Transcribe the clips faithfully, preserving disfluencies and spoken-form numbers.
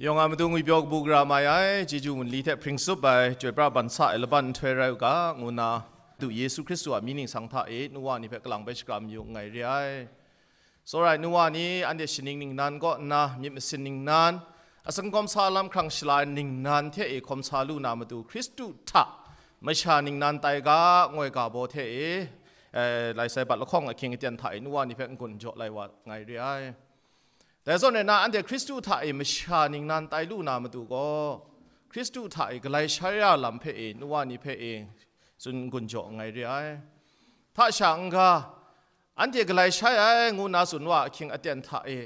Yawng a matu ngwipyaw kabu gara mai ai, chyeju ngunli hte hpring tsup ai, chyoi pra ban sa ai laban nhtoi rai u ga, ngu nna, du Yesu Hkristu a mying ningsang hta e, nu wa ni hpe kalang bai shakram yu nngai re ai. Tsawra ai nu wa ni, anhte shaning ningnan kaw nna, myit masin ningnan, atsang kawmsa lam hkrang shala ai ningnan hte e hkawm sa lu na matu, Hkristu hta masha ningnan tai ga, ngoi ga baw hte e, eh, lai sai bat lahkawng ahkying aten hta e, nu wa ni hpe n-gun jaw lai wa nngai re ai. Dai zawn e na, anhte Hkristu hta e masha ningnan tai lu na matu gaw, Hkristu hta e galai shai ya lam hpe e, nu wa ni hpe e, tsun n-gun jaw nngai re ai. Hta sha n-ga, anhte galai shai ai ngu nna tsun wa ahkying aten hta e,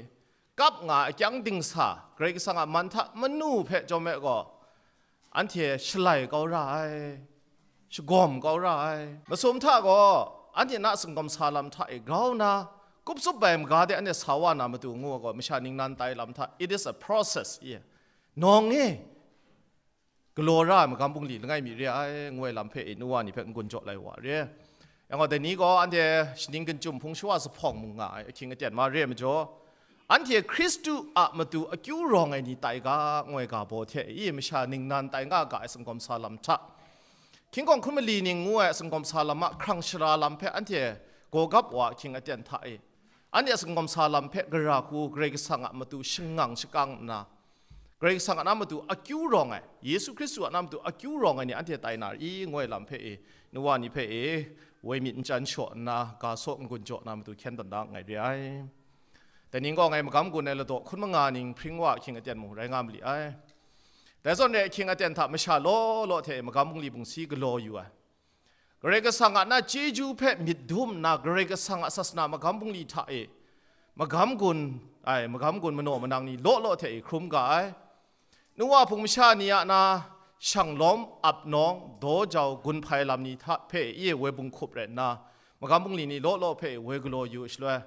kap nga ai akyang dingsa, Karai Kasang a man hta manu hpe chyawm e gaw, anhte shalai kau ra ai, shagawm kau ra ai. Masum hta gaw, anhte na singkawm sa lam hta e grau nna, kup tsup ai maga de anhte sa wa na matu ngu ai gaw, masha ningnan tai lam hta, it is a process, ye. Nawng e, galaw ra ai magam bungli langai mi re ai, ngu ai lam hpe e nu wa ni hpe n-gun jaw lai wa re. Yang gaw, dai ni gaw anhte shaning gun chyum hpung shawa zuphpawng mung nga ai ahkying aten ma re ai majaw, anhte Hkristu a matu akyu rawng ai ni tai ga, ngu ai ga baw hte e masha ningnan tai nga ga ai singkawm sa lam hta, hkying hkawng hkun mali ning ngu ai singkawm sa lam a hkrang shara lam hpe anhte gaw gap wa ahkying aten hta e, anhte a singkawm sa lam hpe gara hku Karai Kasang a matu shangang shakang nna, Karai Kasang a na matu akyu rawng ai, Yesu Hkristu a na matu akyu rawng ai ni anhte tai na i, ngu ai lam hpe e, nu wa ni hpe e, woi myit n chyan shaw nna, ga saw n-gun jaw na matu hkyen tawn da nngai re ai. Dai ning gaw ngai magam gun ai ladaw hkun manga ning hpring wa ahkying aten mung rai nga ma li ai. Dai zawn re ahkying aten hta masha law law hte e magam bungli bungsi galaw yu ai. Karai Kasang a na chyeju hpe myit dum nna, Karai Kasang a sasana magam bungli hta e magam gun, ai, magam gun manaw manang ni law law hte e hkrum ga ai. Nu wa hpung masha ni a na shanglawm, ap nawng, daw jau, gun hpai lam ni hta hpe e woi bunghkup rai nna, magam bungli ni law law hpe e woi galaw yu ai shaloi,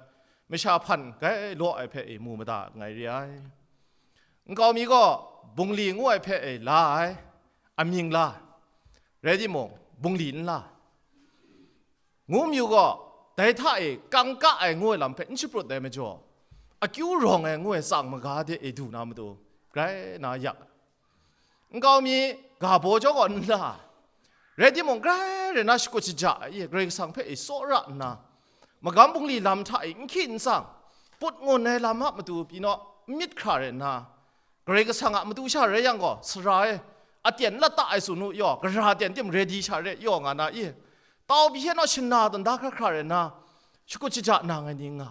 masha hpan gai law ai hpe e mu mada nngai re ai. Nkau mi gaw bungli ngu ai hpe e la ai, amying la, rai timung, bungli n la. Ngu mayu gaw, dai hta e kangka ai ngu ai lam hpe n shaprut ai majaw, akyu rawng ai ngu ai tsang maga de e du na matu, grai na yak ai. Nkau mi ga baw jaw gaw n la, rai timung, grai rai na shakut shaja ai, Karai Kasang hpe e tsawra nna, magam bungli lam hta e n hki n tsang, put ngun ai lam a matu pyi naw, n myit hkra rai nna, Karai Kasang a matu sha rai yang gaw, sara e, aten lata ai tsun u yaw, gara aten tim ready sha re yaw nga na i? Tau pyi hte naw shana tawn da hkra hkra rai nna, shakut shaja nang ai ni nga.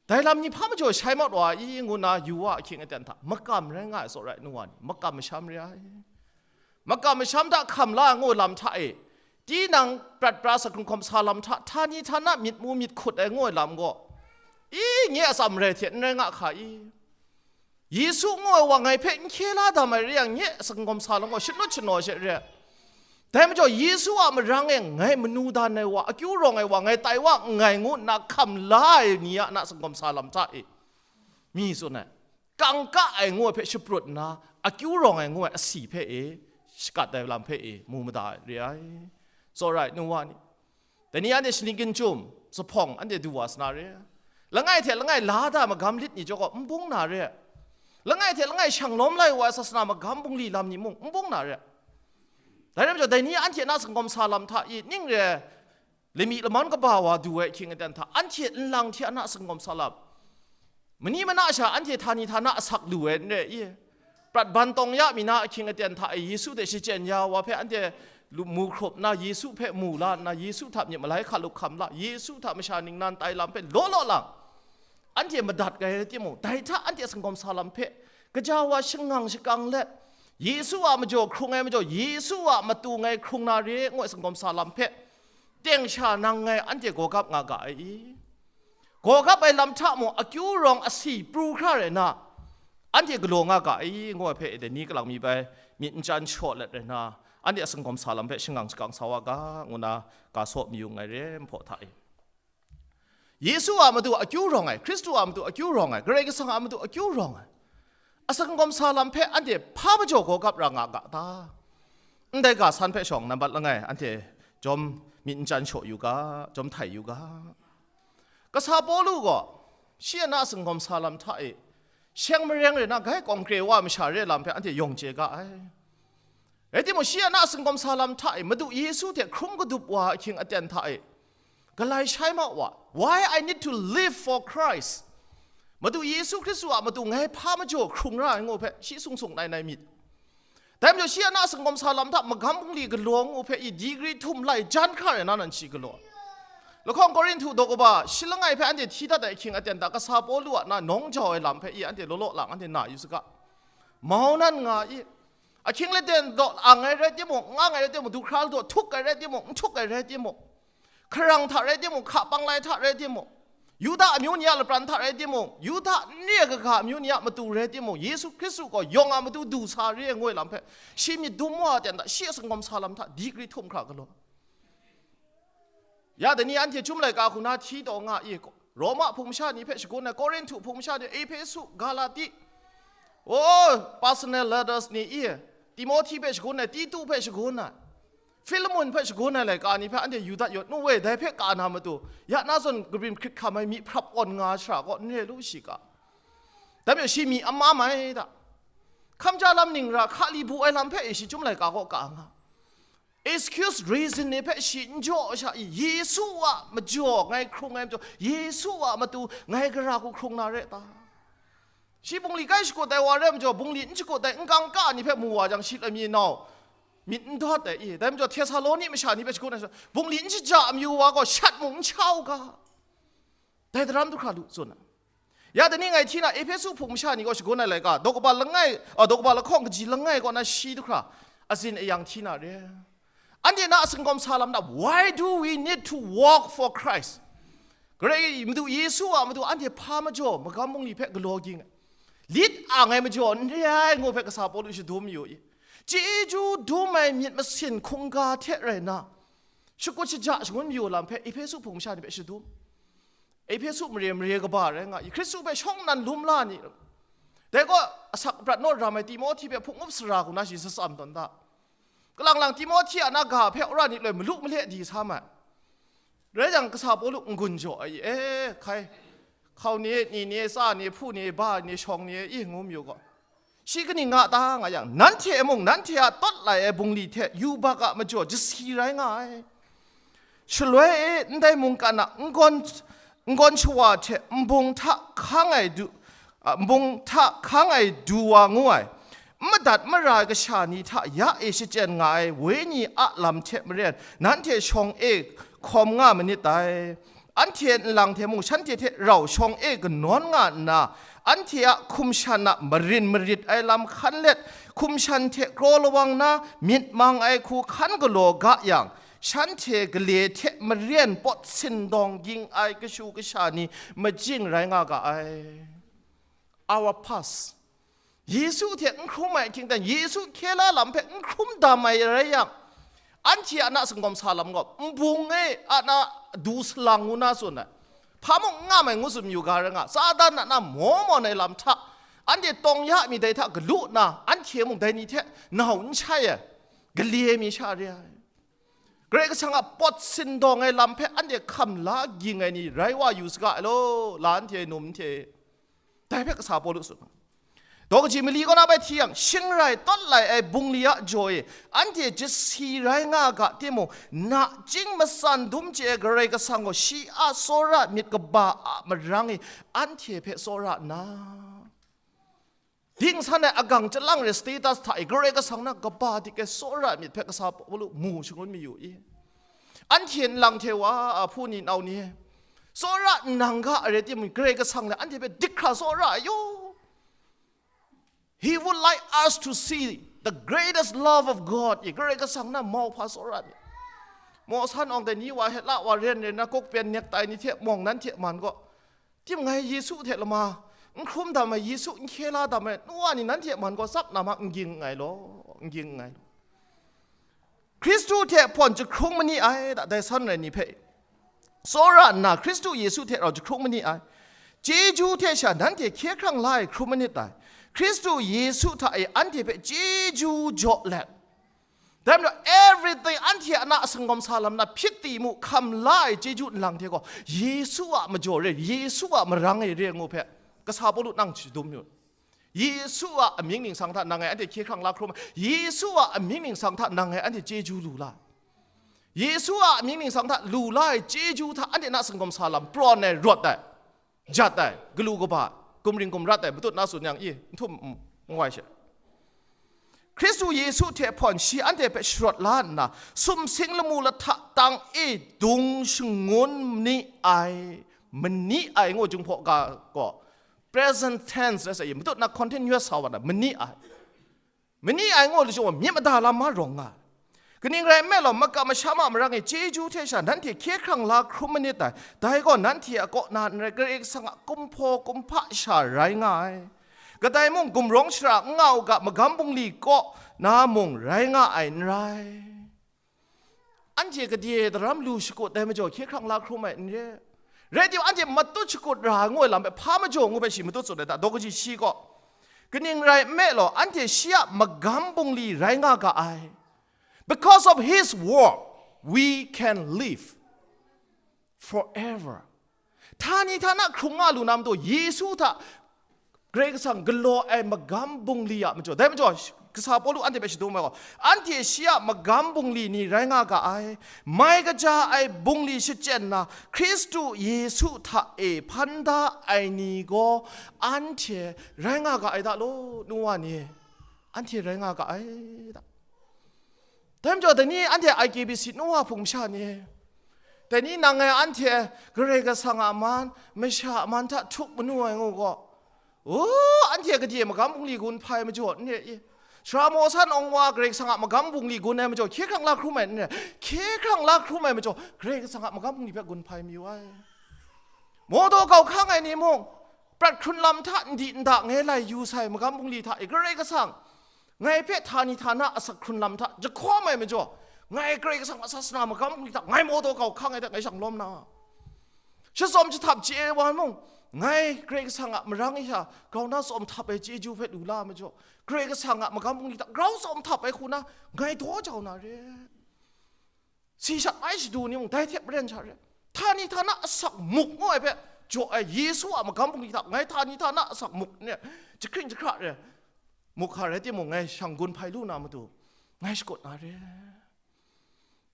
Dai lam ni hpa majaw shai mat wa i, ngu nna yu wa ahkying aten hta, makam rai nga ai tsaw rai nu wa ni, makam masham re ai. Makam masham hta hkam la ai ngu lam hta e, tinang prat pra sa hkrung hkawm sa lam hta, htani htana myit mu myit hkut ai ngu ai lam gaw, i, nye a tsam rai hte n rai nga hka i? Yesu ngu ai wa ngai hpe n hkye la dam ai re yang, nye a singkawm sa lam gaw shanut shanaw she re. Dai majaw, Yesu a marang e ngai manu dan ai wa, akyu rawng ai wa, ngai tai wa nngai ngu nna hkam la ai ni a na singkawm sa lam hta e, mi tsun ai, kangka ai ngu ai hpe shaprut nna, akyu rawng ai ngu ai asi hpe e, shakat ai lam hpe e, mu mada ai re ai. Tsawra ai nu wa ni, dai ni anhte shaning gun chyum, zuphpawng anhte du wa sa na re. Langai hte langai la da magam lit ni jaw gaw n bung na re. Langai hte langai shang lawm lai wa ai sasana magam bungli lam ni mung n bung na re. Dai rai majaw, dai ni anhte na singkawm sa lam hta i, ning re, lami laman kaba wa du ai ahkying aten hta, anhte nlang hte a na singkawm sa lam, mani mana sha anhte htani htana asak lu ai n re i? Prat ban tawng ya mi na ahkying aten hta e Yesu hte shachyen ya wa hpe anhte lu-, mu hkrup nna, Yesu hpe mu la nna, Yesu hta myit malai hkalup hkam la, Yesu hta masha ningnan tai lam hpe law law lang, anhte madat ai rai timung, dai hta anhte a singkawm sa lam hpe gaja wa shangang shakang let, Yesu a majaw hkrung ai majaw, Yesu a matu ngai hkrung na re, ngu ai singkawm sa lam hpe teng sha nang ngai anhte gawgap nga ga ai i? Gawgap ai lam hta mung akyu rawng asi pru hkra rai na, anhte galaw nga ga ai, ngu ai hpe dai ni kalang mi bai myit n chyan shaw let rai na, anhte a singkawm sa lam hpe shangang shakang sa wa ga, ngu na ga saw mayu nngai re, nhpaw hta e. Yesu a matu akyu rawng ai, Hkristu a matu akyu rawng ai, Karai Kasang a matu akyu rawng ai, a singkawm sa lam hpe anhte hpa majaw gawgap ra nga ga ta? Ndai ga san hpe shawng nambat langai anhte jawm myit n chyan shaw yu ga, jawm htai yu ga. Kasa Pawlu gaw, shi a na singkawm sa lam hta e, sheng mareng rai na, gai kawng kre wa masha re lam hpe anhte yawng chye ga ai. Rai timung, shi a na singkawm sa lam hta e, Madu Yesu hte hkrum kadup wa ahkying aten hta e, galai shai ma wa, "Why I need to live for Christ?" Madu Yesu Hkristu a matu ngai hpa majaw hkrung ra ai ngu hpe, shi sung sung nai nai myit. Dai majaw, shi a na singkawm sa lam hta magam bungli galaw ngu hpe i, digri htum lai jan hkra rai na nan shi galaw. Lahkawng Korinhtu daw kaba shi langai hpe anhte hti dat ai ahkying aten hta, kasa Pawlu a na nawng jau ai lam hpe i, anhte law law lang anhte na yu saga. Mau nan nga i, ahkying laden daw ang ai rai timung, n ang ai rai timung, du hkra daw htuk ai rai timung, n htuk ai rai timung, hkarang hta rai timung, hka panglai hta rai timung, Yuda amyu ni a lapran hta rai timung, Yuda n re ai kaga amyu ni a matu rai timung, Yesu Hkristu gaw yawng a matu du sa re ai ngoi lam hpe, shi myit dum wa ten hta, shi a singkawm sa lam hta digri htum hkra galaw. Ya dai ni anhte chyum laika hku na hti taw nga i, Roma hpung masha ni hpe shagun ai, Korinhtu hpung masha ni, Ehpesu, Galati, o, personal letters ni i, Timohti hpe shagun ai, Titu hpe shagun ai, Filemon hpe shagun ai laika ni hpe anhte yu dat yaw, nu we, dai hpe ka na matu, ya na zawn kabrim hkrit hkam ai myi hprap awn nga shara kaw n re lu shi ga. Dai majaw, shi myi amam ai da. Hkam ja lam ning ra hka li bu ai lam hpe e shi chyum laika kaw ka nga. Excuse, reason ni hpe shi n jaw sha i, Yesu a majaw ngai hkrung ai majaw, Yesu a matu ngai gara hku hkrung na re ta? Shi bungli kai shakut ai wa re majaw, bungli n shakut ai n kangka ni hpe mu wa jang, shi lami nau myit n dawt ai i. Dai majaw, Htesaloni masha ni hpe shakut ai sha, bungli n shaja amyu wa gaw shat mung n cha u ga. Dai daram du hkra lu tsun ai. Ya dai ni ngai hti na, Ehpesu hpung masha ni gaw shagun ai laika, daw kaba langai, a, daw kaba lahkawng kaji langai kaw na shi du hkra azin ayang hti na re. Anhte na a singkawm sa lam na, why do we need to walk for Christ? Karai Madu Yesu a matu anhte hpa majaw magam bungli hpe galaw ging ai, lit ang ai majaw n re ai ngu hpe kasa Pawlu shadum yu i. Chyeju dum ai myit masin hkungga hte rai na, shakut shaja shangun mayu lam hpe Ehpesu hpung masha ni hpe shadum. Ehpesu mare mare kaba rai nga i, Hkristu hpe shawng nnan lum la ni, dai gaw asak prat naw ram ai Timohti hpe hpung up sara hku na shi shatsam tawn da. Kalang lang Timohti a na ga hpe wora ni loi malu male di sa ma ai. Rai jang, kasa Pawlu n-gun jaw ai, e, hkai, hkau ni, ni ni, tsa ni, hpu ni, ba ni, shawng ni, i ngu mayu gaw, shi kaning nga ta nga yang, nanhte mung nanhte a tawt lai ai bungli hte yubak a majaw jasi rai nga ai. Shaloi e, ndai mungkan a n-gawn, n-gawn shawa hte nbung hta hkang ai du, a, nbung hta hkang ai du wa ngu ai, n madat mara ai kasha ni hta ya e shachyen nga ai Wenyi a lam hte maren, nanhte shawng e hkawm nga manit dai. Anhte nlang hte mung shanhte hte rau shawng e kanawn nga nna, anhte a hkum shan a marin marit ai lam hkan let, hkum shan hte kraw lawang na myit mang ai hku hkan galaw ga yang, shanhte gale hte maren pawt sindawng ging ai kashu kasha ni majing rai nga ga ai. Our past. Yesu hte n hkrum ai hkying dan, Yesu hkye la lam hpe n hkrum dam ai rai yang, anhte a na singkawm sa lam gaw, nbung e a na du salang ngu na tsun ai. Hpa mung n ngam ai ngu tsun yu ga rai nga, Satan a na maw mawn ai lam hta, anhte tawng ya mi dai hta galu nna, anhte mung dai ni hte nau n shai ai, gale mi sha re ai. Karai Kasang a pawt sindawng ai lam hpe anhte hkam la ging ai ni rai wa yu saga ai law, la anhte num hte. Dai hpe kasa Pawlu tsun. Daw kaji mali kaw na bai hti yang, shing rai tawt lai ai bungli a jaw e, anhte jasi rai nga ga timung, nachying matsan dum chye ai Karai Kasang gaw shi a tsawra myit kaba a marang e anhte hpe tsawra nna, dingsan ai agang chyalang re status hta e Karai Kasang na kaba dik ai tsawra myit hpe kasa Pawlu mu shangun mayu i. Anhte nlang hte wa a hpu ni nau ni, tsawra nnang ga ai rai timung, Karai Kasang le anhte hpe dik hkra tsawra ai yu. He would like us to see the greatest love of God. I Karai Kasang na mauhpa tsawra myit. Mawsan awng dai ni wa hte la wa ren ren na, kok pen nek tai ni hte mawng nan hte man gaw, tim ngai Yesu hte lama, n hkrum dam ai Yesu n hkye la dam ai, nu wa ni nan hte man gaw tsap na ma, n ging nngai law, n ging nngai law. Hkristu hte hpawn jahkrung mani ai, da, dai san rai ni hpe tsawra nna, Hkristu Yesu hte rau jahkrung mani ai. Chyeju hte sha nanhte hkye hkrang la ai hkrum manit dai. Hkristu Yesu hta e anhte hpe chyeju jaw let, dai majaw, everything, anhte a na a singkawm sa lam na hpyit ti mu, hkam la ai chyeju nlang hte gaw, Yesu a majaw re, Yesu a marang e re ngu hpe, kasa Pawlu nang shadum yu. Yesu a amying ningsang hta nang ngai anhte hkye hkrang la hkrum ai. Yesu a amying ningsang hta nang ngai anhte chyeju lu la ai. Yesu a amying ningsang hta lu la ai chyeju hta anhte na singawm sa lam prawn ai, rawt ai, jat ai, galu kaba, gumring gumrat ai, matut na tsun yang i, n htum n wai she. Hkristu Yesu hte hpawn shi anhte hpe sharawt la nna, sumsing lamu lahta tang e dung shangun ni ai, mani ai ngu Jinghpaw ga gaw, present tense rai sa i, matut na continuous sa wa na, mani ai. Mani ai ngu lachyum, myit mada lam ma rawng nga ai. Kaning rai nme law, makam masham a marang e chyeju hte sha nanhte hkye hkrang la hkrum manit dai. Dai gaw nanhte a kaw na n rai, Karai Kasang a kumhpaw kumhpa sha rai nga ai. Kadai mung gumrawng shara n nga u ga, magam bungli kaw na mung rai nga ai n rai. Anhte gade daram lu shakut ai majaw hkye hkrang la hkrum ai n re. Rai timung, anhte matut shakut ra ngu ai lam hpe hpa majaw ngu hpe shi matut tsun ai ta, daw kaji shi gaw, kaning rai nme law, anhte shi a magam bungli rai nga ga ai. Because of his work, we can live forever. Htani htana hkrung nga lu na matu, Yesu hta Karai Kasang galaw ai magam bungli a majaw, dai majaw, kasa Pawlu anhte hpe shadum ai gaw, anhte shi a magam bungli ni rai nga ga ai, mai kaja ai bungli shachyen na, Hkristu Yesu hta e hpan da ai ni gaw anhte rai nga ga ai da law, nu wa ni, anhte rai nga ga ai da. Dai majaw, dai ni anhte I K B C nu wa hpung masha ni, dai ni nang ngai anhte Karai Kasang a man, masha a man hta htup manu ai ngu gaw, o, anhte gade magam bungli gun hpai majaw n re i? Sara maw san awng wa Karai Kasang a magam bungli gun ai majaw, hkye hkrang la hkrum ai n re, hkye hkrang la hkrum ai majaw, Karai Kasang a magam bungli hpe gun hpai mayu ai. Mawdaw kau hkang ai ni mung, prat hkrun lam hta n di n da ngai lai yu sai magam bungli hta e, Karai Kasang ngai hpe htani htana asak hkrun lam hta jahkawm ai majaw, ngai Karai Kasang a sasana magam bungli hta ngai mawdaw kau hkang ai hte ngai shang lawm na. Shatsawm jahtap chye ai wa mung, ngai Karai Kasang a marang e sha grau na tsawm htap ai chyeju hpe lu la ai majaw, Karai Kasang a magam bungli hta grau tsawm htap ai hku na ngai daw jau na re. Si shat ai shadu ni mung dai hte maren sha re. Htani htana asak muk ngu ai hpe jaw ai Yesu a magam bungli hta ngai htani htana asak muk ni jahkring jahkra re, muk hka rai timung, ngai shang gun hpai lu na matu, ngai shakut na re.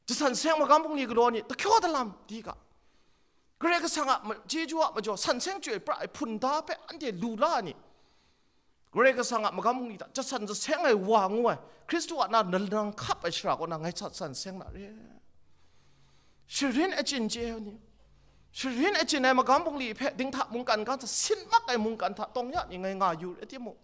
Jasan seng magam bungli galaw ni, tahkyaw dalam di ga, Karai Kasang a ma-, chyeju a majaw san seng chyoi pra ai hpun da hpe anhte lu la ni, Karai Kasang a magam bungli hta jasan jaseng ai wa ngu ai, Hkristu a na nalang hkap ai shara kaw na ngai jasan seng na re. Sharin achyin chye ai ni, sharin achyin ai magam bungli hpe dinghta mungkan ga hta sin mak ai mungkan hta tawng ya ni ngai nga yu rai timung,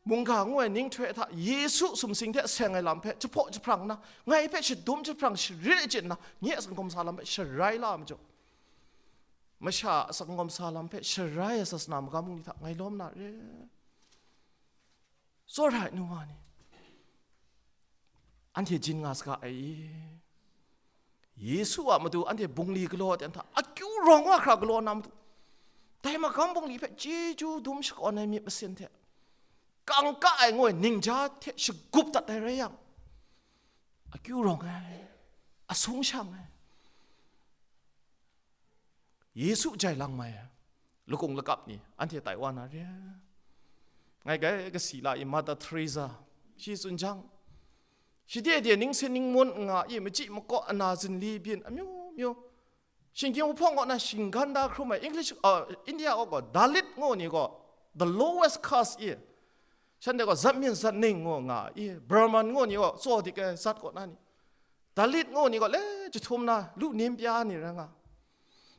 mungga ngu ai ninghtoi hta Yesu sumsing hte seng ai lam hpe jahpaw jahprang nna, ngai hpe shadum jahprang sharin achyin nna, nye a singawm sa lam hpe sharai la ai majaw, masha a singawm sa lam hpe sharai ai sasana magam bungli hta ngai lawm na re. Tsawra ai nu wa ni, anhte jin nga saga ai i? Yesu a matu anhte bungli galaw ai hta, akyu rawng wa hkra galaw na matu, dai magam bungli hpe chyeju dum shakawn ai myit masin hte, kangka ai ngu ai ningja hte shagup dat ai rai yang, akyu rawng ai, asung shang ai. Yesu jai lang mai ai lakung lakap ni anhte tai wa na re. Ngai gai kasi la i, Mother Teresa, shi tsun jang, shi de de ningsin ningmun n nga i, machyi makaw ana zinli byin amyu myu, shinggyim wuhpawng kaw na shinggan da hkrum ai, English, uh, India kaw gaw Dalit ngu ni gaw the lowest caste i, shanhte gaw zatmyin zatning ngu nga i, Brahman ngu ni gaw tsaw dik ai zat kaw na ni, Dalit ngu ni gaw le jahtum na lu nim pya ni rai nga.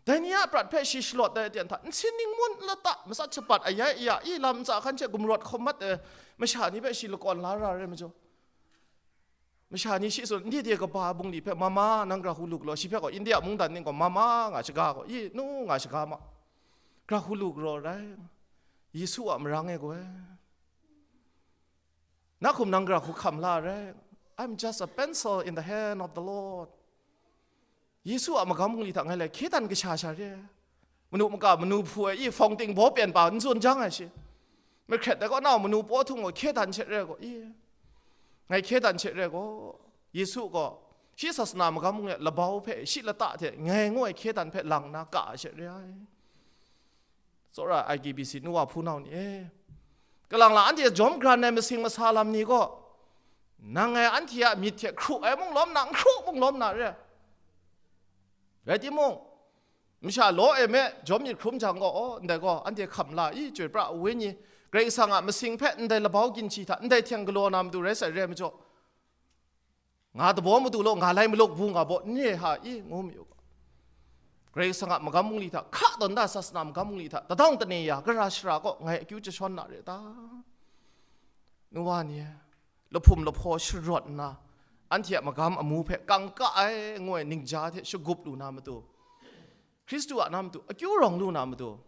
Dai ni a prat hpe shi shalawt ai aten hta, nsin ningmun lata, matsat shapat ayai aya, i lam ntsa hkan hte gumrawt hkawm mat ai masha ni hpe shi lakawn la ra ai majaw, masha ni shi tsun, India de kaba bungli hpe, "Mama, nang gara hku lu galaw," shi hpe gaw, India mungdan ning gaw, "Mama," nga shaga gaw, "I, nu," nga shaga ma. Gara hku lu galaw rai, Yesu a marang e gaw, na hkum nang gara hku hkam la rai. "I'm just a pencil in the hand of the Lord." Yesu a magam bungli hta ngai lai hkye dan kasha sha re. Manu maka manu hpu ai i, fawng ting baw pyen pa n tsun jang ai shi. Mahkret ai kaw na manu paw htung gaw hkye dan she re gaw i, ngai hkye dan she re gaw, Yesu gaw shi sasana magam bungli a labau hpe shi lata hte ngai ngu ai hkye dan hpe lang nna ka ai she re ai. Tsawra I K B C nu wa hpunau ni e, Kalang la anhte jawm gran ai masing masa lam ni gaw, nang ngai anhte a myit hte hkru ai mung lawm na, n hkru mung lawm na re. Rai timung, masha law e me jawm myit hkrum jang gaw, aw, ndai gaw, anhte hkam la i, chyoi pra ai wenyi, Karai Kasang a masing hpe ndai labau ginhti hta, ndai hteng galaw na matu rai sai re ai majaw, nga dabaw matu law, nga lai maluk bu nga baw, n re ha i, ngu mayu ga. Karai Kasang a magam bungli hta, hka tawn da sasana magam bungli hta, tadawng tane ya, gara shara kaw, ngai akyu jashawn na re ta? Nu wa ni e, lahpum lahpaw sharawt nna, anhte a magam amu hpe kangka ai, ngu ai ningja hte shagup lu na matu, Hkristu a na matu, akyu rawng lu na matu,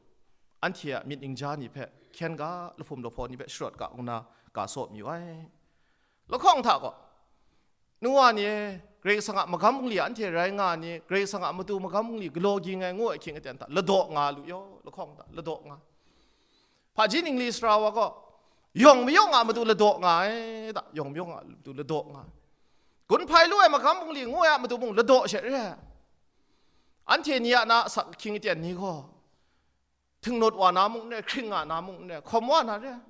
anhte a myit ningja ni hpe hkyen ga, lahpum lahpaw ni hpe sharawt ga, ngu na ga saw mayu ai. Lahkawng hta gaw, nu wa ni e, Karai Kasang a magam bungli anhte rai nga ni, Karai Kasang a matu magam bungli galaw ging ai ngu ai hkying aten hta, ladaw nga lu yaw, lahkawng hta, ladaw nga. Hpaji ningli sara wa gaw, yawng mayawng a matu ladaw nga ai ta, yawng mayawng a matu ladaw nga ai. Gun hpai lu ai magam bungli ngu ai a matu mung ladaw she re ai. Anhte ni a na asak ahkying aten ni gaw, htingnaut wa na mung n re, hkring nga na mung n re, hkawm wa na re ai.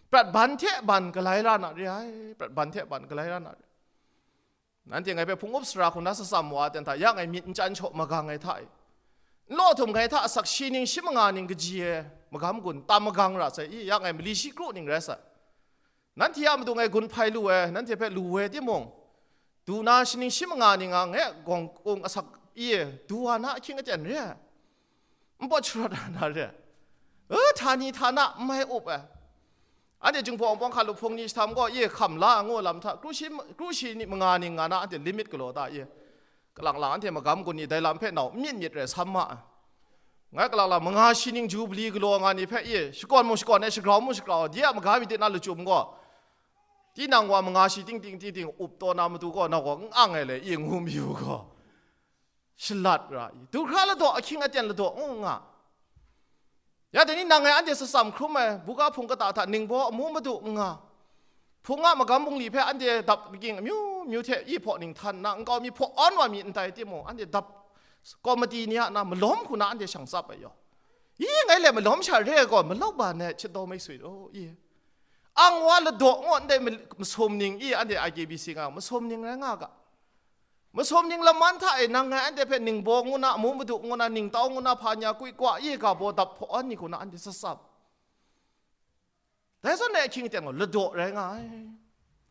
Prat ban hte ban galai ra na re ai, prat ban hte ban galai ra na re ai. Nanhte ngai hpe hpung up sara hku na satsam wa ai ten hta, ya ngai myit n chyan shaw magang ai hta e, n law htum ngai hta asak shi ning shi manga ning kaji e magam gun tam magang ra sai i, ya ngai mali shi kru ning rai sai. Nanhte a matu ngai gun hpai lu ai, nanhte hpe lu ai timung, du na shi ning shi manga ning a ngai gawng kung asak i e, du wa na ahkying aten re ai. Npawt sharawt na re ai. E, htani htana n mai up ai. Anhte Jinghpaw Wunpawng hkalup hpung ni jahtam gaw, ye hkam la ngu lam hta, kru shi, kru shi ni manga ning nga na anhte limit galaw ta, ye. Kalang lang anhte magam gun ni dai lam hpe nau n myit myit rai sam ma ai. Ngai kalang lang manga shi ning jubili galaw nga ni hpe, ye, shakawn mung shakawn ai, shagrau mung shagrau ai, de a maga mi de na lachyum gaw, tinang wa manga shi ting ting ting ting up taw na matu gaw, nau gaw n ang ai le, ye, ngu mayu gaw. Shalat ra i, du hkra ladaw ahkying aten ladaw ngu nga. Ya dai ni nang ngai anhte satsam hkrum ai, buga hpung kata hta ningbaw amu madu n nga. Hpung a magam bungli hpe anhte dap kagying amyu myu hte i hpaw ning htan nna, nkau mi hpaw awn wa mi ndai timung, anhte dap komiti ni a na malawm hku na anhte shang tsap ai yaw. I ngai le malawm sha re ai gaw, malawm ba net chyat daw mai sui law, i. Ang wa ladaw ngu ndai mal-, masum ning i, anhte I K B C nga, masum ning rai nga ga. Masum ning laman hta e nang ngai anhte hpe ningbaw ngu na, amu madu ngu na, ningtau ngu na, hpa nya kui kwa, i ga baw dap hpaw an ni hku na anhte satsap. Dai zawn e ahkying aten gaw ladaw rai nga ai.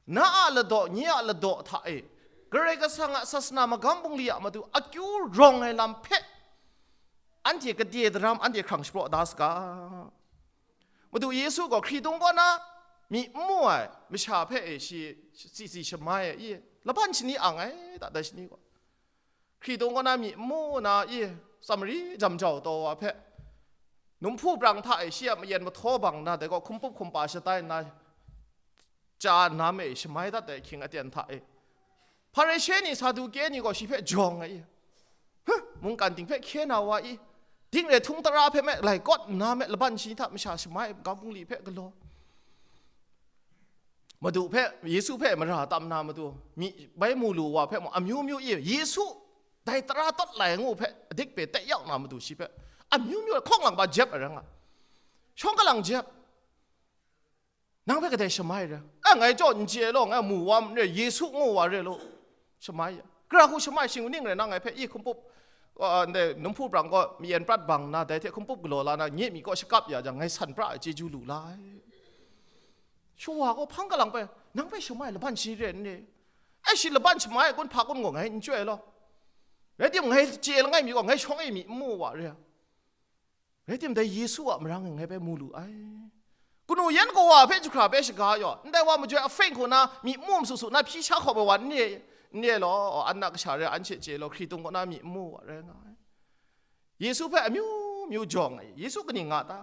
Na a ladaw, nye a ladaw hta e, Karai Kasang a sasana magam bungli a matu akyu rawng ai lam hpe, anhte kade daram, anhte hkrang shapraw da saga. Madu Yesu gaw hkritung kaw na myi n mu ai masha hpe e shi, shi, shi, shi shamai ai, i, laban shani ang ai, ta dai shani gaw. Hkritung kaw na myi n mu na, i, Samari jamjau taw wa hpe, numhpu brang hta e shi a mayen mahtaw bang nna, dai gaw hkumpup hkumpa shatai nna, chya nna me shamai dat ai ahkying aten hta e, Hparishe ni, Saduke ni gaw shi hpe jawng ai, i, huh, mungkan ting hpe hkye na wa i, ding re htung tara hpe me, lai kawt nna me, laban shi hta masha shamai ai magam bungli hpe galaw. Madu hpe, Yesu hpe mara tam na matu, myi bai mu lu wa hpe mung amyu myu i, Yesu dai tara tawt lai ngu hpe adik pe tei yau na matu shi hpe amyu myu hkawng lang ba jep ai rai nga. Shawng kalang jep. Nang hpe kadai shamai re? A, ngai jaw n chye law, ngai mu wa n re, Yesu ngu wa re law. Shamai ya. Gara hku shamai shing ning rai na ngai hpe i hkumpup, a, ndai numhpu brang kaw mayen prat bang nna, dai hte hkumpup galaw la na, nye myi kaw shakap ya jang, ngai san pra ai chyeju lu la ai. Shawa gaw hpang kalang bai, nang hpe shamai laban shi re n re? Ai shi laban shamai ai kun hpa kun gaw ngai n chyoi law. Rai timung, ngai chye langai mi gaw, ngai shawng e myi n mu wa re. Rai tim, dai Yesu a marang e ngai bai mu lu ai. Kanu yan kawa hpe jahkra bai shaga yaw, ndai wa majoi a hpeng hku na myi n mu masu su na hpyi sha hkawp ai wa n re, n re law, an na kasha rai, an she chye law, hkritung kaw na myi n mu wa rai nga ai. Yesu hpe amyu myu jawng ai, Yesu kaning nga ta?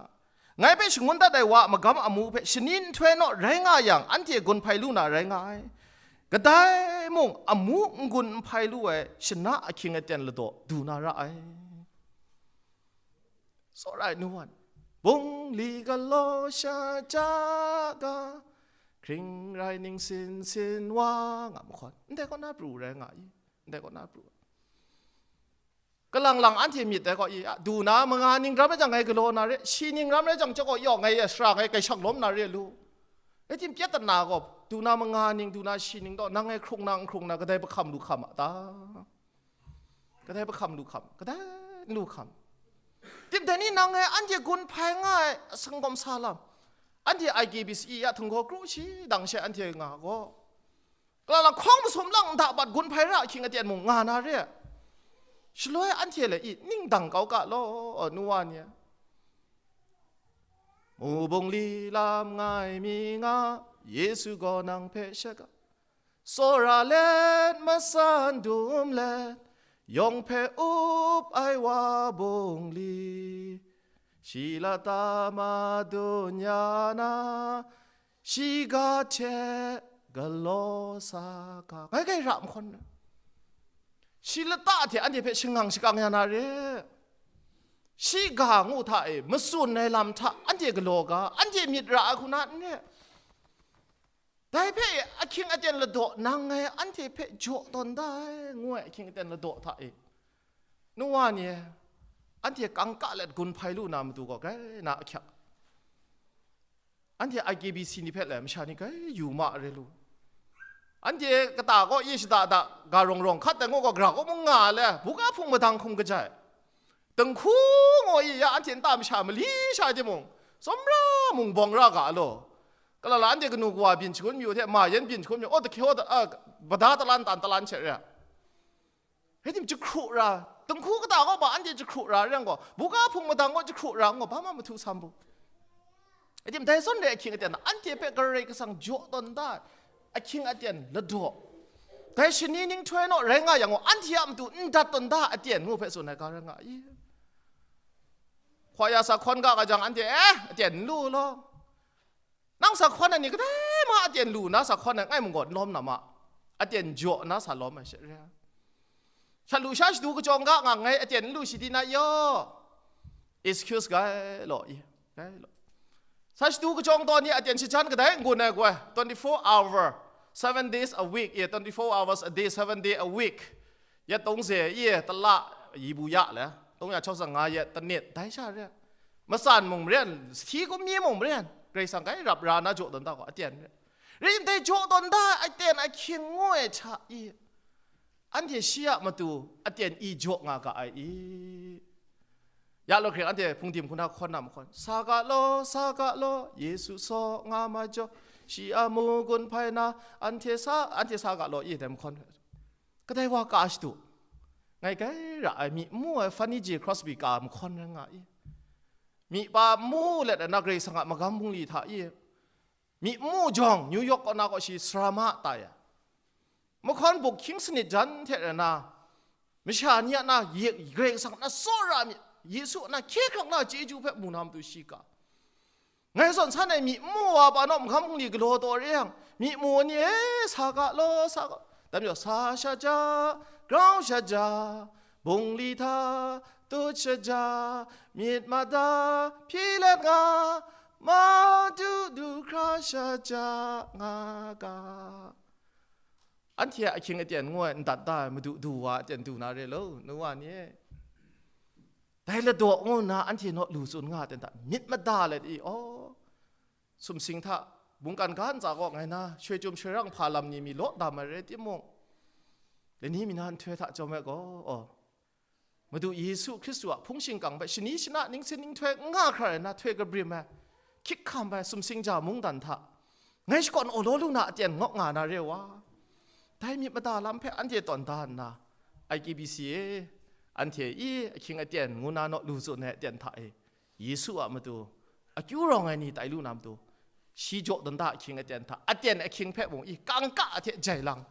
Ngai hpe shangun dat ai wa a magam amu hpe shani nhtoi naw rai nga yang, anhte gun hpai lu na rai nga ai. Kadai mung amu n-gun n hpai lu ai shana ahkying aten ladaw du na ra ai. Tsawra ai nu wan, bungli galaw sha ja ga, hkring rai ningsin sin wa nga mahkawn, ndai kaw na pru rai nga i, ndai kaw na pru. Kalang lang anhte myit dai gaw i, a, du na manga ning ram rai jang ngai galaw na re, shi ning ram rai jang chyawm gaw yawng ngai e sara ngai kai shang lawm na re lu. Rai tim, pyat dat na gaw, du na manga ning, du na shi ning gaw, nang ngai hkrung na, n hkrung na, kadai pahkam lu hkam a ta? Kadai pahkam lu hkam, kadai n lu hkam. Tim dai ni nang ngai anhte gun hpai nga ai sanggawm sa lam, anhte I K B C ya htinggaw kru shi dang she anhte nga gaw, Kalang lang hkawng masum lang nda bat gun hpai ra ahkying aten mung nga na re. Shaloi anhte le i ning dang kau ga law, nu wa ni. Mu bungli lam ngai mi nga, Yesu gaw nang hpe shaga. Tsawra let, matsan dum let, yawng hpe up ai wa bungli. Shi lata madun ya na, shiga hte galaw sa ga, ngai kai ra mahkawn, shi lata hte anhte hpe shangang shakang ya na re. Shiga ngu hta e, matsun ai lam hta anhte galaw ga, anhte myit ra ai hku na n re. Dai hpe ahkying aten ladaw nang ngai anhte hpe jaw tawn da ai, ngu ai ahkying aten ladaw hta e, nu wa ni e, anhte kangka let gun hpai lu na matu gaw grai na ahkyak. Anhte I K B C ni hpe le masha ni grai yu ma re lu. Anhte kata kaw ye shada da ga rawng rawng hkat ai ngu gaw, gara kaw mung nga le, buga hpung madang hkum kajai. Dinghku ngaw i ya anhte nta masha mali sha timung, tsawmra mung bawng ra ga law. Kalala anhte kanu kawa byin shangun mayu hte, ma yan byin shangun mayu, aw, dahkye aw, a, bada talan tan talan she re. Rai tim, jahkru ra, dinghku kata kaw ba anhte jahkru ra re yang gaw, buga hpung madang kaw jahkru ra ngaw, ba ma mahtu sam bu. Rai tim, dai zawn re ahkying aten na, anhte hpe Karai Kasang jaw tawn da ai ahkying aten ladaw. Dai shani ninghtoi naw rai nga yang gaw, anhte a matu n dat tawn da aten ngu hpe tsun ai ga rai nga i. Hkwa ya sa hkawn ga ga jang, anhte, eh, aten n lu law. Nang sa hkawn ai ni kadai ma aten lu na sa hkawn ai ngai mung gaw n lawm na ma, aten jaw na sa lawm ai she re. Shat lu sha shadu kachyawng ga nga ngai aten n lu shi di na yaw. Excuse gai law i, gai law. Sa shadu kachyawng tawn ni aten shajan kadai n gun ai goi, twenty-four hour, seven days a week, ye, twenty-four hours a day, seven day a week. Yet tong ze ye, tala, yi bu ya le, tong ya chawk tsang nga yet, tanit, dai sha re. Matsan mung maren, sahti kum mi mung maren, Karai Kasang kai rap ra na jaw tawn da gaw, aten re. Rai tim, dai jaw tawn da, aten ahkying ngu ai hta i, anhte shi a matu aten i jaw nga ga ai i. Ya law hkring anhte hpungdim hku na hkawn na mahkawn, sa ga law, sa ga law, Yesu saw nga majaw, shi a mu gun hpai na, anhte sa, anhte sa ga law i, dai mahkawn. Kadai wa ka shadu, ngai kai ra ai, myi n mu ai Fanny J Crosby ka mahkawn rai nga i. Myi pa n mu let ai na Karai Kasang a magam bungli hta i. Myi n mu jawng, New York kaw na kaw shi sara ma ta ya. Mahkawn buk hkying sanit jan hte rai na, masha ni a na ye, Karai Kasang na tsawra myit, Yesu a na hkye hkrang na chyeju hpe mu na matu shi ka. Ngai zawn san ai myi n mu wa pa naw mahkam bungli galaw taw re yang, myi mu ni e, sa ga law, sa ga, dam jaw, sa sha ja, grau sha ja, bungli hta tut sha ja, myit mada hpyi let nga, ma du du hkra sha ja nga ga. Anhte a ahkying aten ngu ai n dat da ai madu du wa aten du na re lo, nu wa ni e. Dai ladaw ngu nna anhte naw lu tsun nga ai ten hta myit mada let i, aw, sumsing hta mungkan ga ntsa kaw ngai na shoi chyum shoi rang hpa lam ni mi law dam ai rai timung, lani mi na nhtoi hta chyawm ai gaw, aw, Madu Yesu Hkristu a hpung shingkang hpe shani shana ningsin ninghtoi n nga hkra ai na htoi kabrim ai, hkyik hkam ai sumsing ja mungdan hta ngai shakawn awlaw lu na aten ngawk nga na re wa. Dai myit mada lam hpe anhte tawn da nna, I K B C e, anhte i ahkying aten ngu na naw lu tsun ai aten hta e, Yesu a matu akyu rawng ai ni tai lu na matu, shi jaw dan da ahkying aten hta, aten ahkying hpe mung i kangka hte jai lang.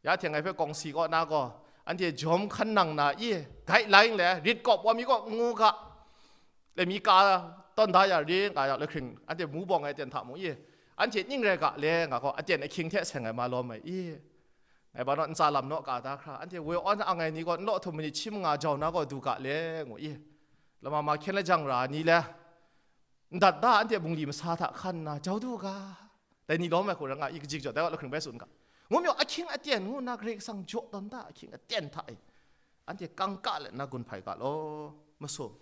Ya hte ngai hpe kawngsi kaw na gaw, anhte jawm hkan nang na i, guideline le rit kawp wa mi kaw n ngu ga, le mi ka tawn da ya ri nga ya le hkring, anhte mu bawng ai aten hta mung i, anhte ning rai ga le nga gaw, aten ahkying hte seng ai ma lawm ai i. Ngai ba naw ntsa lam naw ka da hkra, anhte woi awn ang ai ni gaw n law htum manit shi manga jau na gaw du ga le, ngu i. Lama ma hkyen lajang ra ni le, n dat da anhte bungli masa hta hkan nna jau du ga. Dai ni lawm ai hku ra nga i, kajik jaw, dai wa lahkring bai tsun ga. Ngu maw, ahkying aten ngu nna Karai Kasang jaw tawn da, ahkying aten hta e. anhte kangka let na gun hpai ga law, masum.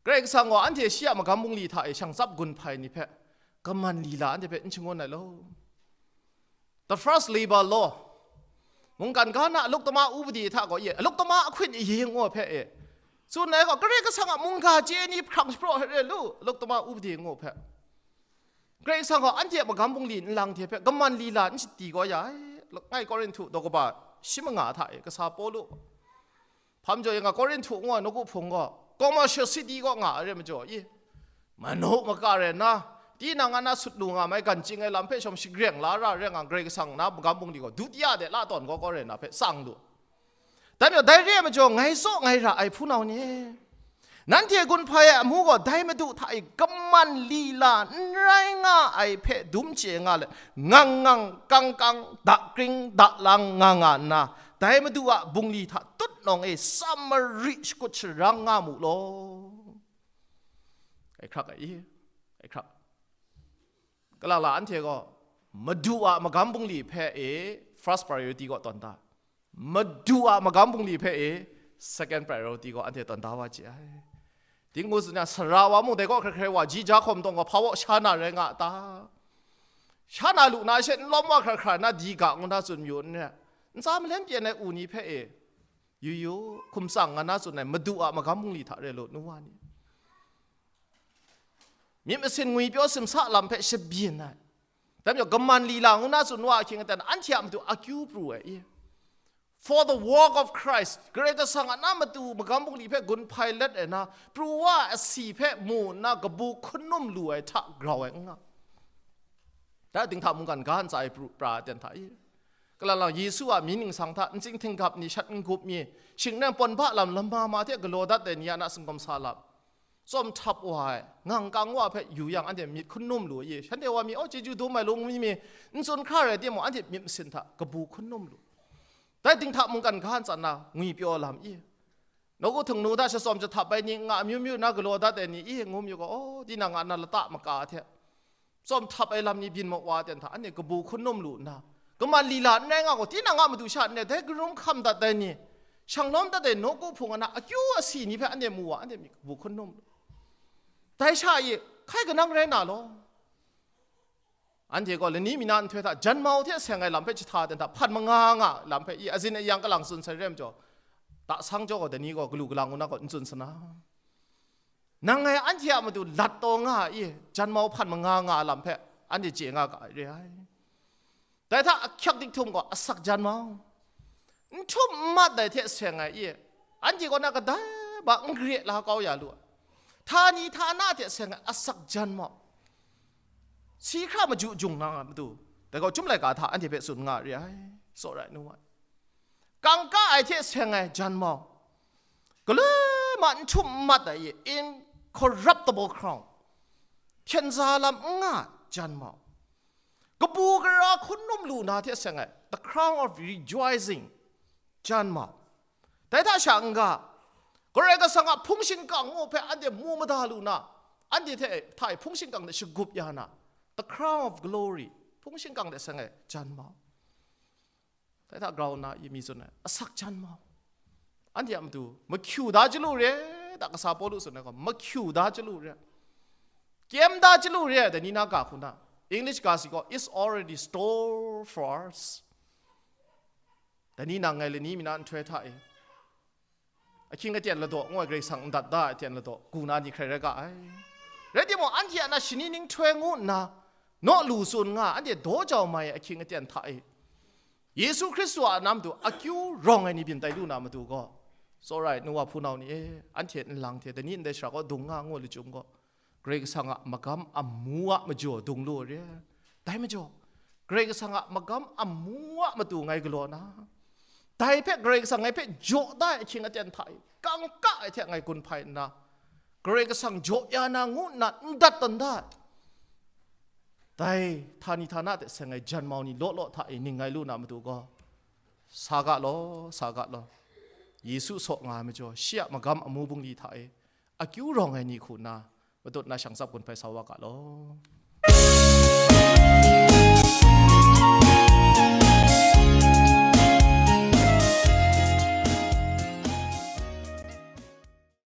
Karai Kasang gaw anhte shi a magam bungli hta e shang tsap gun hpai ni hpe, kaman lila anhte hpe n shangun ai law. The first labor law, mungkan ga na aluk tama upadi hta gaw ye, aluk tama ahkun aye ngu hpe e, tsun ai gaw, Karai Kasang a mungga chye ni hprang shapraw hkrai lu, aluk tama upadi ngu hpe. Karai Kasang gaw anhte a magam bungli nlang hte hpe kaman lila n shadi kau ya ai. Ngai Korinhtu daw kaba shi manga hta e kasa Pawlu, hpa majaw e nga Korinhtu ngu ai nawku hpung gaw, commercial city kaw nga ai re majaw i, manu maka rai nna, tinang a na sut lu nga mai gan ching ai lam hpe shawm shagreng la ra rai nga, Karai Kasang na magam bungli gaw dutiya de la tawn gaw kaw rai na hpe tsang lu. Dai majaw, dai re ai majaw, ngai tsaw ngai ra ai hpunau ni, nanhte gun hpai ai amu gaw dai Madu hta e kaman lila n rai nga ai hpe dum chye nga let, ngang ngang kang kang, dakring dalang nga nga nna, dai Madu a bungli hta tut nawng e tsam mari shakut sharang nga mu law. Kai hkrak ai i, kai hkrak. Kalang la anhte gaw Madu a magam bungli hpe e first priority kaw tawn da. Madu a magam bungli hpe e second priority kaw anhte tawn da wa chye ai. Ting ngu tsun yang, sara wa mung dai kaw hkrai hkrai wa, ji ja hkawm tawng gaw hpa waw sha na rai nga a ta? Sha na lu na she n lawm wa hkra hkra na di ga ngu na tsun mayu n re. Ntsa malen pyen ai u ni hpe e, yu yu, hkum tsang nga na tsun ai Madu a magam bungli hta re lu, nu wa ni. Myit masin ngwipyaw simsa lam hpe shabyin ai. Dai majaw, kaman lila ngu na tsun wa ahkying aten, anhte a matu akyu pru ai i. For the work of Christ, Karai Kasang a na matu magam bungli hpe gun hpai let ai na, pru wa asi hpe mu nna kabu hkun num lu ai hta grau ai n nga. Dai dinghta mungkan ga ntsa e pru pra ai ten hta i. Kalang lang Yesu a mying ningsang hta ntsing htinggap ni, shat n-gup mi, shing nang pawn ba lam lama ma hte galaw dat ai ni a na singkawm sa lam, tsawm htap wa ai, ngang kang wa hpe yu yang, anhte myit hkun num lu i, shanhte wa mi, "Aw, chyeju dum ai lung mi mi," n tsun hkra rai timung, anhte myit masin hta kabu hkun num lu. Dai dinghta mungkan ga ntsa na ngwipyaw lam i, nawku htingnu hta shatsawm jahtap ai ni, nga amyu myu na galaw dat ai ni i, ngu myu gaw, aw, tinang a na lata maka hte tsawm htap ai lam ni byin maw wa ten hta, anhte kabu hkun num lu nna, kaman lila n rai nga gaw, tinang a matu sha n rai, dai karum hkam dat ai ni, shang lawm dat ai nawku hpung a na akyu asi ni hpe anhte mu wa, anhte myit kabu hkun num lu. Dai sha e, hkai kanang rai na law. Anhte gaw lani mi na nhtoi hta janmau hte seng ai lam hpe jahta ten hta hpan manga nga lam hpe i, azin ayang kalang tsun sai re ai majaw, tasang jaw gaw dai ni gaw galu galang ngu na gaw n tsun sana. Nang ngai anhte a matu lat taw nga ai i, janmau hpan manga nga ai lam hpe anhte chye nga ga ai re ai. Dai hta ahkyak dik htum gaw asak janmau, n htum n mat ai hte seng ai i, anhte kaw na kadai ba n gre la kau ya lu ai, htani htana hte seng ai asak janmau, si hkra maju jung na matu, dai gaw Chyum laika hta anhte hpe tsun nga re ai, tsawra ai nu ai. Kangka ai hte seng ai janmau, galoi ma n htum n mat ai, incorruptible crown, hpyen za lam n nga ai janmau, kabu gara hkun num lu na hte seng ai, the crown of rejoicing, janmau. Dai hta sha n-ga, Karai Kasang a hpung shingkang ngu hpe anhte mu mada lu na, anhte hte hta e hpung shingkang hte shagup ya na, the crown of glory, hpung shingkang hte seng ai janmau. Dai hta grau nna i mi tsun ai, asak janmau. Anhte a matu mahkyu da chyalu re, da kasa Pawlu tsun ai gaw, mahkyu da chyalu re, kyem da chyalu re, dai ni na ga hku na, English ga si gaw, "It's already store for us." Dai ni nang ngai lani mi na nhtoi hta e, ahkying aten ladaw ngu ai Karai Kasang n dat da ai aten ladaw, gu na ni hkrai rai ga ai. Rai timung, anhte a na shani ninghtoi ngu nna, naw lu tsun nga, anhte daw jau mai ai ahkying aten hta e, Yesu Hkristu a na matu akyu rawng ai ni byin tai lu na matu gaw, tsawra ai nu wa hpunau ni e, anhte nlang hte dai ni ndai shara kaw dung nga ngu ai lachyum gaw, Karai Kasang a magam amu a majaw dung lu ai re. Dai majaw, Karai Kasang a magam amu a matu ngai galaw na, dai hpe Karai Kasang ngai hpe jaw da ai ahkying aten hta e, kangka ai hte ngai gun hpai nna, Karai Kasang jaw ya na ngu nna n dat tawn da ai, dai htani htana hte seng ai janmau ni law law hta e ning ngai lu na matu gaw, sa ga law, sa ga law. Yesu saw nga ai majaw, shi a magam amu bungli hta e akyu rawng ai ni hku nna, matut na shang tsap gun hpai sa wa ga law.